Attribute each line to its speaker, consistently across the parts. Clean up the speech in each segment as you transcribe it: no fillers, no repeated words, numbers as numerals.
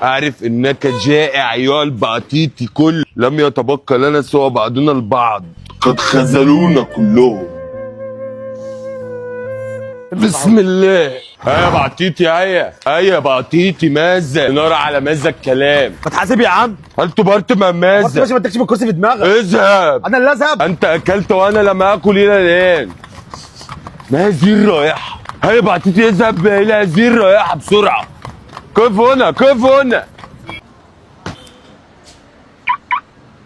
Speaker 1: اعرف انك جائع يا البعتيتي، كل لم يتبقى لنا سوى بعضنا البعض، قد خذلونا كلهم. بسم الله. هيا بعتيتي، هيا هيا بعتيتي، ماذا نرى على ماذا الكلام؟
Speaker 2: ما تحاسب يا عم.
Speaker 1: هل تبرت مع ماذا؟
Speaker 2: ماشي، ما تكشف الكرسي في دماغك.
Speaker 1: اذهب.
Speaker 2: انا اللي اذهب.
Speaker 1: انت اكلت وانا لم اكل الى الان. ما هذه الرائحة؟ هيا بعتيتي، اذهب الى هذه الرائحة بسرعة. قف هنا، قف هنا.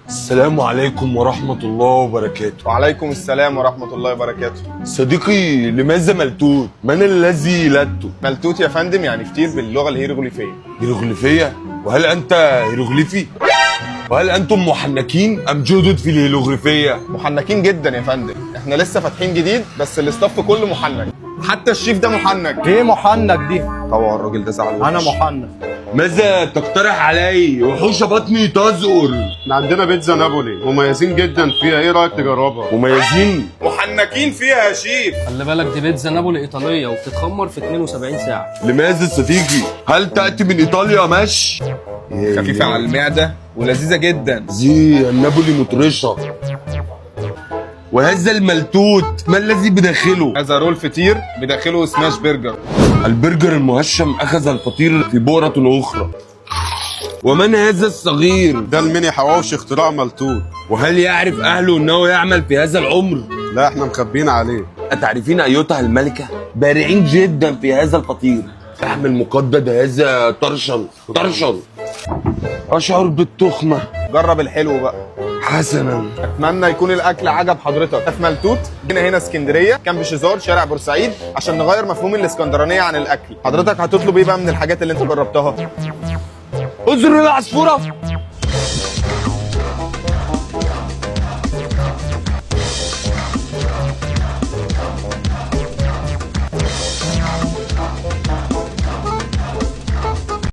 Speaker 1: السلام عليكم ورحمة الله وبركاته.
Speaker 3: وعليكم السلام ورحمة الله وبركاته.
Speaker 1: صديقي، لماذا ملتوت؟ من الذي لته؟
Speaker 3: ملتوت يا فندم يعني فطير باللغة الهيروغليفية.
Speaker 1: هيروغليفية؟ وهل أنت هيروغليفي؟ وهل أنتم محنكين أم جدد في الهيروغليفية؟
Speaker 3: محنكين جدا يا فندم، احنا لسه فاتحين جديد بس ال staff كله محنك، حتى الشيف ده محنك.
Speaker 2: ايه محنك دي؟
Speaker 3: طبعا الراجل ده زعل وحش.
Speaker 2: انا محنك.
Speaker 1: ماذا تقترح علي؟ وحوش بطني تزقر.
Speaker 4: احنا عندنا بيتزا نابولي مميزين جدا فيها، ايه رايك تجربها؟
Speaker 1: مميزين؟
Speaker 3: محنكين فيها يا شيف.
Speaker 5: خلي بالك دي بيتزا نابولي ايطالية وبتتخمر في 72 ساعة.
Speaker 1: لماذا صديقي؟ هل تأتي من إيطاليا؟ مش
Speaker 3: خفيفة على المعدة ولذيذة جدا.
Speaker 1: زي النابولي مطرشة. وهذا الملتوت ما الذي بداخله؟
Speaker 3: هذا roll فطير بداخله smash burger.
Speaker 1: البرجر المهشم أخذ الفطير في بؤرة أخرى. ومن هذا الصغير؟
Speaker 4: ده الميني حواوشي اختراع ملتوت.
Speaker 1: وهل يعرف أهله أنه يعمل في هذا العمر؟
Speaker 4: لا احنا مخبيين عليه.
Speaker 1: أتعرفين أيتها الملكة؟ بارعين جدا في هذا الفطير. لحم المقدد هذا طرشا طرشا. أشعر بالتخمة.
Speaker 3: جرب الحلو بقى.
Speaker 1: حسنا.
Speaker 3: اتمنى يكون الاكل عجب حضرتك. في ملتوت جينا هنا اسكندرية كامب شيزار شارع بورسعيد عشان نغير مفهوم الاسكندرانية عن الاكل. حضرتك هتطلب ايه بقى من الحاجات اللي انت جربتها؟
Speaker 1: انظر إلى العصفورة.